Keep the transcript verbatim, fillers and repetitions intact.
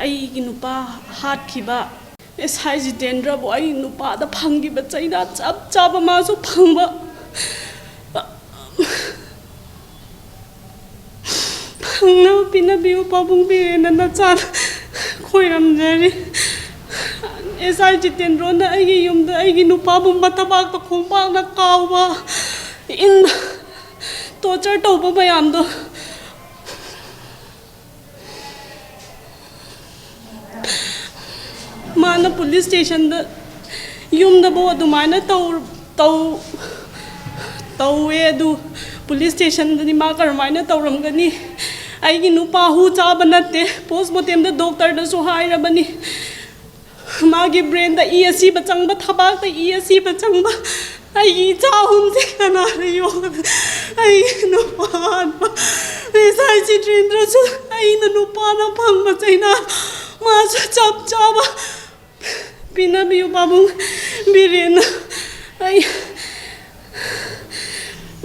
ꯑꯩꯒꯤ ꯅꯨꯄꯥ ꯍꯥꯠꯈꯤꯕ ꯑꯦꯁ ꯑꯥꯏ ꯖꯤꯇꯦꯟꯗ꯭ꯔꯕꯨ ꯑꯩ ꯅꯨꯄꯥꯗ ꯐꯪꯈꯤꯕ ꯆꯩꯅꯥ ꯆꯞ ꯆꯥꯕ ꯃꯥꯁꯨ ꯐꯪꯕ, ꯐꯪꯅꯕ ꯄꯤꯅꯕꯤꯌꯨ꯫ ꯄꯥꯕꯨꯡ ꯕꯤꯔꯦꯟꯅ ꯅꯆꯥꯗ ꯈꯣꯏꯔꯝꯖꯔꯤ꯫ ꯑꯦꯁ ꯑꯥꯏ ꯖꯤꯇꯦꯟꯗ꯭ꯔꯣꯅ ꯑꯩꯒꯤ ꯌꯨꯝꯗ ꯑꯩꯒꯤ ꯅꯨꯄꯥꯕꯨ ꯃꯊꯕꯥꯛꯇ ꯈꯣꯡꯄꯥꯛꯅ ꯀꯥꯎꯕ, ꯏꯟ ꯇꯣꯔꯆꯔ ꯇꯧꯕ ꯃꯌꯥꯝꯗꯣ ꯃꯥꯅ ꯄꯨꯂꯤꯁ ꯁ꯭ꯇꯦꯁꯟꯗ, ꯌꯨꯝꯗꯐꯥꯎ ꯑꯗꯨꯃꯥꯏꯅ ꯇꯧ ꯇꯧ ꯇꯧꯋꯦ꯫ ꯑꯗꯨ ꯄꯨꯂꯤꯁ ꯁ꯭ꯇꯦꯁꯟꯗꯗꯤ ꯃꯥ ꯀꯔꯝꯍꯥꯏꯅ ꯇꯧꯔꯝꯒꯅꯤ? ꯑꯩꯒꯤ ꯅꯨꯄꯥ ꯍꯨ ꯆꯥꯕ ꯅꯠꯇꯦ, ꯄꯣꯁꯃꯣꯔꯇꯦꯝꯗ ꯗꯣꯛꯇꯔꯗꯁꯨ ꯍꯥꯏꯔꯕꯅꯤ꯫ ꯃꯥꯒꯤ ꯕ꯭ꯔꯦꯟꯗ ꯏ ꯑꯁꯤꯕ ꯆꯪꯕ, ꯊꯕꯥꯛꯇ ꯏ ꯑꯁꯤꯕ ꯆꯪꯕ, ꯑꯩꯒꯤ ꯏꯆꯥ ꯑꯍꯨꯝꯁꯦ ꯀꯅꯥꯅ ꯌꯣꯛꯀꯗ? ꯑꯩꯒꯤ ꯅꯨꯄꯥ ꯍꯥꯠꯄ ꯑꯦꯁ ꯑꯥꯏ ꯖꯤꯇꯦꯟꯗ꯭ꯔꯁꯨ ꯑꯩꯅ ꯅꯨꯄꯥꯅ ꯐꯪꯕ ꯆꯩꯅꯥ ꯃꯥꯁꯨ ꯆꯞ ꯆꯥꯕ ꯄꯤꯅꯕꯤꯌꯨ ꯄꯥꯕꯨꯡ ꯕꯤꯔꯦꯟꯅ꯫